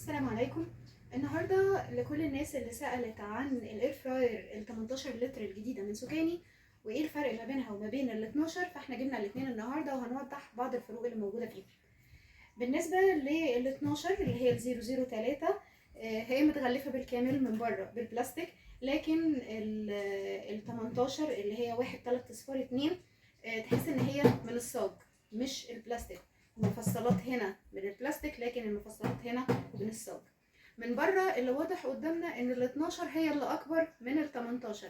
السلام عليكم. النهارده لكل الناس اللي سألت عن ال air fryer ال 18 لتر الجديدة من سوكاني وايه الفرق ما بينها وما بين ال 12، فاحنا جبنا الاثنين النهارده وهنوضح بعض الفروق اللي موجودة فيهم. بالنسبة لل 12 اللي هي ال 003، هي متغلفه بالكامل من بره بالبلاستيك، لكن ال 18 اللي هي 1 3 0 2 تحس ان هي من الصاج مش البلاستيك. المفصلات هنا من البلاستيك لكن المفصلات هنا من الصاج. من بره اللي واضح قدامنا ان ال 12 هي اللي اكبر من ال 18،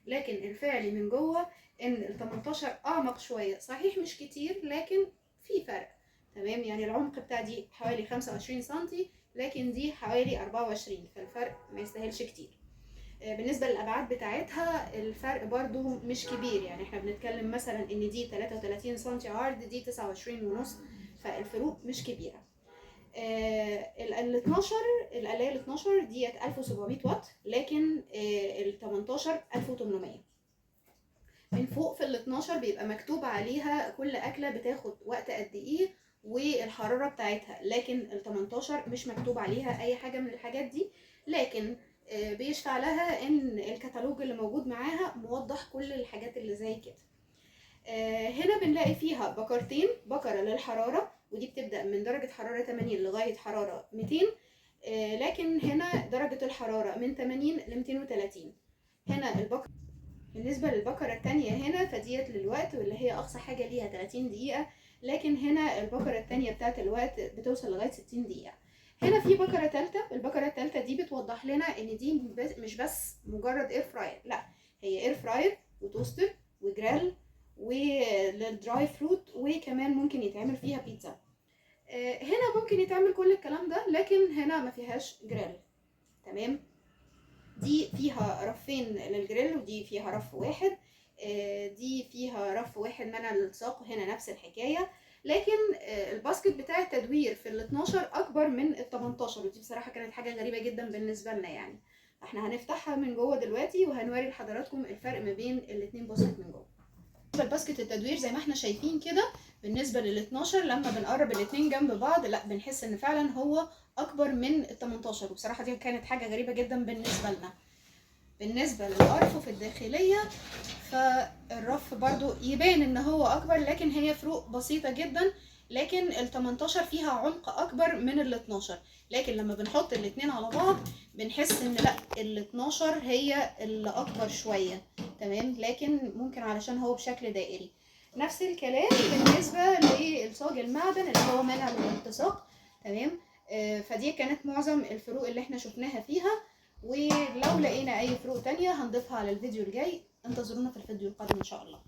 لكن الفعلي من جوه ان ال 18 اعمق شوية، صحيح مش كتير لكن في فرق. تمام، يعني العمق بتاع دي حوالي 25 سنتي لكن دي حوالي 24، فالفرق ما يستاهلش كتير. بالنسبة للأبعاد بتاعتها الفرق برضو مش كبير، يعني احنا بنتكلم مثلا ان دي 33 سنتي عرض، دي 29 ونص، فالفروق مش كبيرة. ال 12، القلاية ال 12 ديت 1700 واط، لكن ال 18 1800. من فوق في ال 12 بيبقى مكتوب عليها كل أكلة بتاخد وقت قد إيه والحرارة بتاعتها، لكن ال 18 مش مكتوب عليها أي حاجة من الحاجات دي، لكن بيشفع لها إن الكتالوج اللي موجود معاها موضح كل الحاجات اللي زي كده. هنا بنلاقي فيها بكرتين، بكرة للحرارة ودي بتبدأ من درجة حرارة 80 لغاية حرارة 200، لكن هنا درجة الحرارة من 80 ل 230. هنا البكرة. بالنسبة للبكرة التانية هنا فديت للوقت واللي هي أقصى حاجة ليها 30 دقيقة، لكن هنا البكرة التانية بتاعت الوقت بتوصل لغاية 60 دقيقة. هنا في بكرة تالتة، البكرة التالتة دي بتوضح لنا إن دي مش بس مجرد air fryer، لا هي air fryer و toaster و grill ولل dry fruit، وكمان ممكن يتعمل فيها بيتزا. هنا ممكن يتعمل كل الكلام ده، لكن هنا ما فيهاش جريل. تمام، دي فيها رفين للجريل ودي فيها رف واحد، دي فيها رف واحد منع الالتصاق، هنا نفس الحكاية، لكن ال basket بتاع التدوير في ال 12 اكبر من ال 18، ودي بصراحة كانت حاجة غريبة جدا بالنسبة لنا. يعني احنا هنفتحها من جوه دلوقتي وهنوري لحضراتكم الفرق ما بين الاتنين basket من جوه. ال basket التدوير زي ما احنا شايفين كده بالنسبة لل 12 لما بنقرب الاتنين جنب بعض، لا بنحس ان فعلا هو اكبر من ال 18، وبصراحة دي كانت حاجة غريبة جدا بالنسبة لنا. بالنسبة للارفف الداخلية فالرف برضو يبان ان هو اكبر، لكن هي فروق بسيطة جدا، لكن ال 18 فيها عمق اكبر من ال 12، لكن لما بنحط الاتنين على بعض بنحس ان لا ال 12 هي اللي اكبر شوية. تمام، لكن ممكن علشان هو بشكل دائري. نفس الكلام بالنسبة للصاج المعدن اللي هو منع الالتصاق. تمام، فدي كانت معظم الفروق اللي احنا شفناها فيها، ولو لقينا اي فروق تانية هنضيفها على الفيديو الجاي. انتظرونا في الفيديو القادم ان شاء الله.